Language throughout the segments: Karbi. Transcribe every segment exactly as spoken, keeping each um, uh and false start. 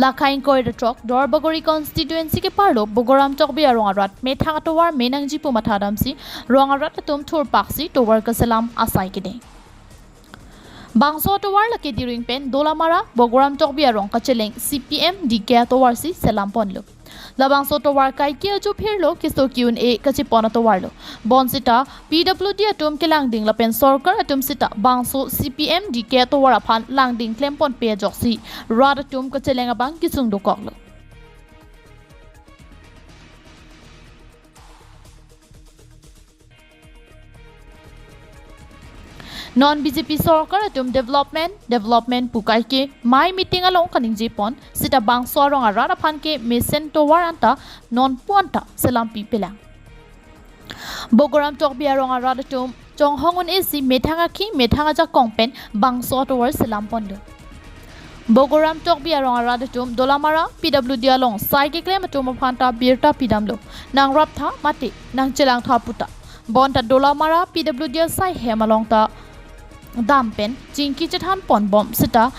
Lakha ingkoi ra throk Duarbagori constituency keparlo Bogoram Tokbi arong arat methang atovar me nangji pu matha damsi rong arat atum thurpaksi tovar kaselam asai kede. Bangso atovar lake Diring pen Dolamara Bogoram Tokbi arong kacheleng C P M D K atovar si selam ponlo. Labangso atovar kaike ajo phirlo keso ki-un-e kachepon atovarlo. Bonsita P W D atum kelangding lapen sorkar atum sita bangso C P M D K atovar aphan langding klem ponpe ajoksi rat atum kacheleng abang kesung dokoklo. Non B J P sorkar atum development, development pu kaike mai meeting along kaningje pon, sita bangso arong arat aphan ke mesen tovar anta non pu anta selam pipelang. Bogoram Tokbi arong arat atum chonghong un-e si methang akhi methang ajakong pen bangso atovar selam ponlo. Bogoram Tokbi arong arat atum Dolamara P W D along sai keklem atum aphan ta birta pidamlo. Nangrap tha mate nangchelang tha puta. Bonta Dolamara P W D asai hem along ta dam pen chingki chethan pon bom sita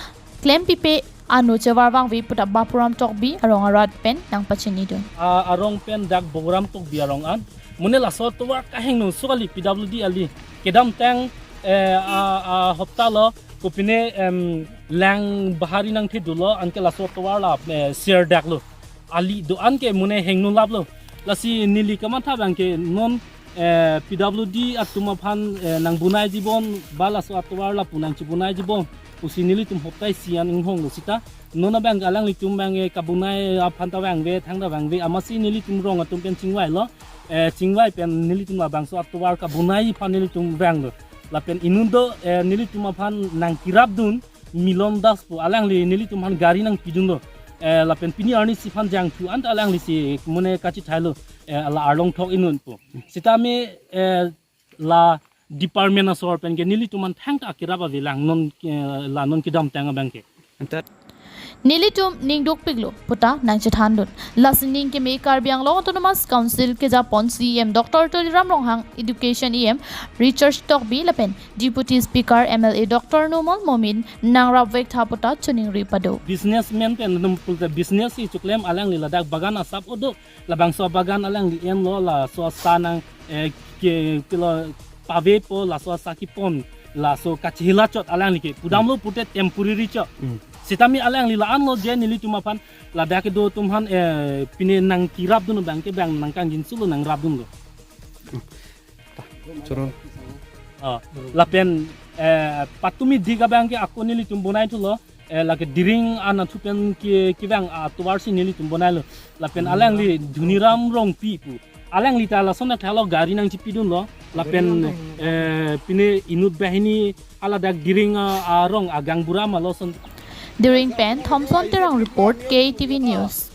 klem pipe ano chevar vangve puta Bapuram Tokbi arong arat pen nangpachinidun. A, arong pen dak Bogoram Tokbi arong an. Mune laso atovar kahingno sukali P W D ali. Kedamtang, eh, a, a, hopta lo kopine, em, lang bahari nangthedulo anke laso atovar la, eh, serdaklo. Ali do-an ke mune hingno laplo. Lasi neli kamatha abang ke non, eh, P W D atum aphan, eh, nangbonaiji bon ba laso atovar lapu nangchibonaiji bon pusi nelitum hopta isi an inghonglo sita. Non abang alanglitum abang, eh, kabonai aphan ta vangve thangta vangve amatsi nelitum rong atum pen chingvailo. Eh, chingvai pen nelitum labangso atovar kabonai aphan nelitum vanglo. Lapen inut do, eh, nelitum aphan nangkerapdun Milon Das pu alangli nelitum aphan gari nangpidunlo. Eh, lapen pini arnisi aphan jangthu anta alanglisi mune kachithailo, eh, la arlong thok inut pu. Sitame, eh, la department asor pen ke nelitum aphan thangta akerap avelang non, eh, la non kedamtang abang ke. Anta nelitum ning dukpiklo puta nangchethandun. Lasi ning keme Karbi Anglong Autonomous Council kejapon C E M Doctor Tuliram Ronghang, Education E M Richard Tokbi lapen Deputy Speaker M L A Doctor Numal Momin nangrapvek tha puta choningri pado. Businessman pen num pulte business si chuklem alangli ladak bagan asap odo. Labangso bagan alangli enlo laso asa nang, eh, ke, kelo pavepo laso asa kepon laso kachihilachot alangli ke pudamlo pute temporary chot. Hmm. Sitame alangli la-anlo je nelitum aphan ladak kedo atum aphan, eh, pine nangkerapdun abang ke bang nangkangjinsulo nangrapdunlo. Choro. Ah, lapen, eh, patumi dik abang ke ako nelitum bonaithulo, eh, lake Diring anatthu pen ke, kevang atovar si nelitum bonailo. Lapen alangli Dhoniram Rongpi pu. Alangli ta lason athalo gari nangchipidunlo. Lapen, eh, pine inut banghini aladak Diring, ah, arong agang bura ma lason. Diring pen Thompson Terang report, K T V News.